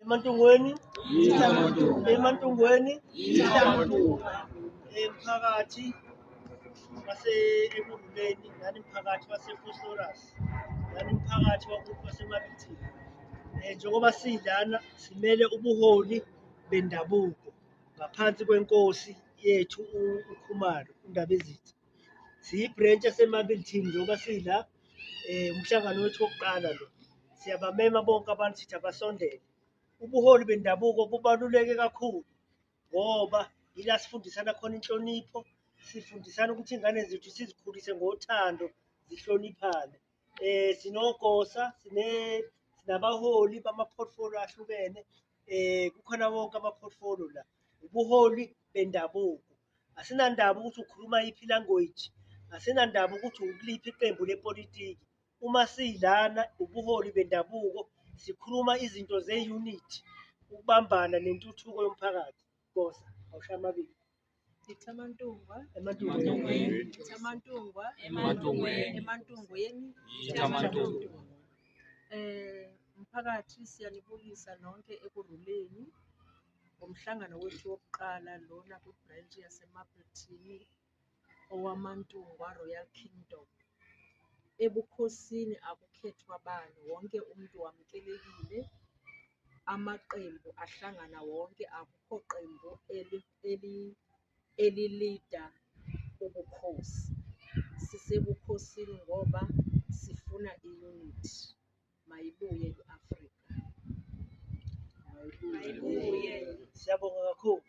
Emantungweni, Emantungweni, emphakathi wase Ekurhuleni, nani mphakathi wase-Vosloorus, nani mphakathi waseMabithini. Njengoba silana simele ubuholi bendabuko ngaphansi kwenkosi yethu uKhumalo uNdabezitha. Siyi-branch yaseMabelethini njengoba sila, umhlangano wethu wokuqala lo. Siyabamema bonke abantu, sithi abasondele. Ubuholi bendabuko bubaluleke kakhulu ngoba yila sifundisana khona inhlonipho, sifundisana ukuthi iy'ngane zethu sizikhulise ngothando, zihloniphane. Sinogosa, sinabaholi bama-portfolio ahlukene, kukhona wonke ama-portfolio la. Ubuholi bendabuko. Asinandaba ukuthi ukhuluma yiphi i-language, asinandaba ukuthi ukuliphi iqembu lepolitiki. Uma silana ubuholi bendabuko, sikhuluma izinto ze-unity, ukubambana nentuthuko yomphakathi. Gosa, awushaye amabili. Ithamantungwa, Emantungweni. Ithamantungwa, Emantungweni. Emantungweni. Ithamantungwa. Mphakathi, siyanibulisa nonke Ekurhuleni ngomhlangano wethu wokuqala lona kwi-branch yaseMapelethini owaMantungwa Royal Kingdom. Ebukhosini akukhethwa bani, wonke umuntu wamukelekile. Amaqembu ahlangana wonke, akukho qembu elilida ubukhosi. Sisebukhosini ngoba sifuna i-unity. Mayibuye i-Afrika. Mayibuye. Siyabonga kakhulu.